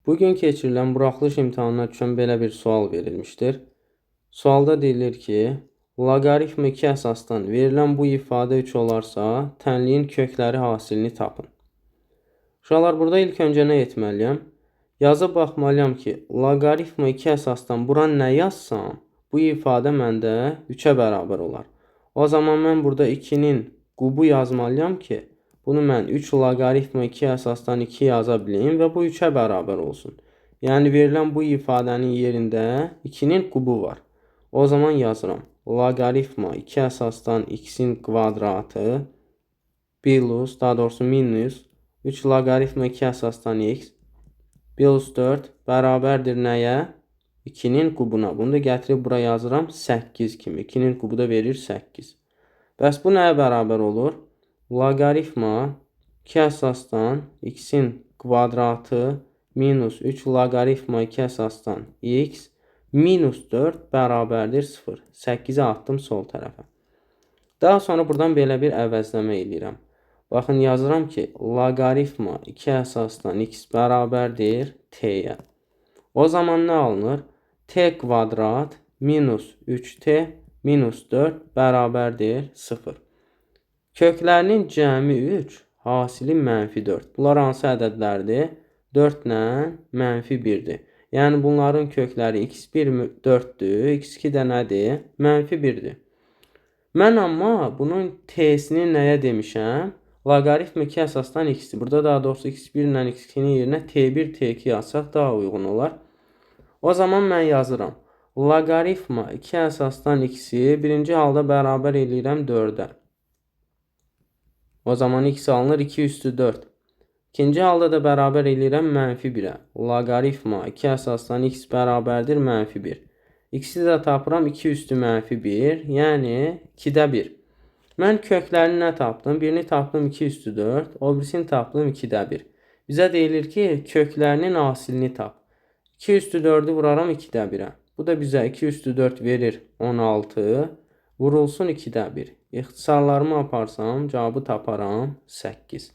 Bugün keçirilən buraxılış imtahanına düşən belə bir sual verilmişdir. Sualda deyilir ki, loqaritma 2 əsasdan verilən bu ifadə 3 olarsa, tənliyin kökləri hasilini tapın. Uşaqlar, burada ilk öncə nə etməliyəm? Yazıb baxmalıyam ki, loqaritma 2 əsasdan bura nə yazsam, bu ifadə məndə 3-ə bərabər olar. O zaman mən burada 2-nin qubu yazmalıyam ki, bunu mən 3 loqaritma 2 əsasdan 2 yaza bilim və bu 3-ə bərabər olsun. Yəni, verilən bu ifadənin yerində 2-nin qubu var. O zaman yazıram. Loqaritma 2 əsasdan x-in kvadratı plus, daha doğrusu minus 3 loqaritma 2 əsasdan x plus 4 bərabərdir nəyə? 2-nin qubuna. Bunu da gətirib bura yazıram 8 kimi. 2-nin qubu da verir 8. Bəs bu nəyə bərabər olur? Loqaritma 2 əsasdan x-in kvadratı minus 3 loqaritma 2 əsasdan x minus 4 bərabərdir 0. 8-i atdım sol tərəfə. Daha sonra buradan belə bir əvəzləmə eləyirəm. Baxın, yazıram ki, loqaritma 2 əsasdan x bərabərdir t-yə. O zaman nə alınır? T kvadrat minus 3t minus 4 bərabərdir 0. Köklərinin cəmi 3, hasili mənfi 4. Bunlar hansı ədədlərdir? 4 ilə mənfi 1-dir. Yəni, bunların kökləri x1 4-dür, x2 də nədir? Mənfi 1-dir. Mən amma bunun t-sini nəyə demişəm? Loqaritma 2 əsasdan x-dir. Burada daha doğrusu x1 ilə x2-nin yerinə t1, t2 yazsaq daha uyğun olar. O zaman mən yazıram. Loqaritma 2 əsasdan x-i birinci halda bərabər eləyirəm 4-ə. O zaman x alınır 2 üstü 4. İkinci halda da bərabər eləyirəm mənfi 1-ə. Loqaritma 2 əsasdan x bərabərdir mənfi 1. X-i də tapıram 2 üstü mənfi 1, yəni 2-də 1. Mən köklərini nə tapdım? Birini tapdım 2 üstü 4, o birisini tapdım 2-də 1. Bizə deyilir ki, köklərinin hasilini tap. 2 üstü 4-ü vuraram 2-də 1-ə. Bu da bizə 2 üstü 4 verir 16. Vurulsun 2-də 1. İxtisarlarımı aparsam, cavabı taparam 8.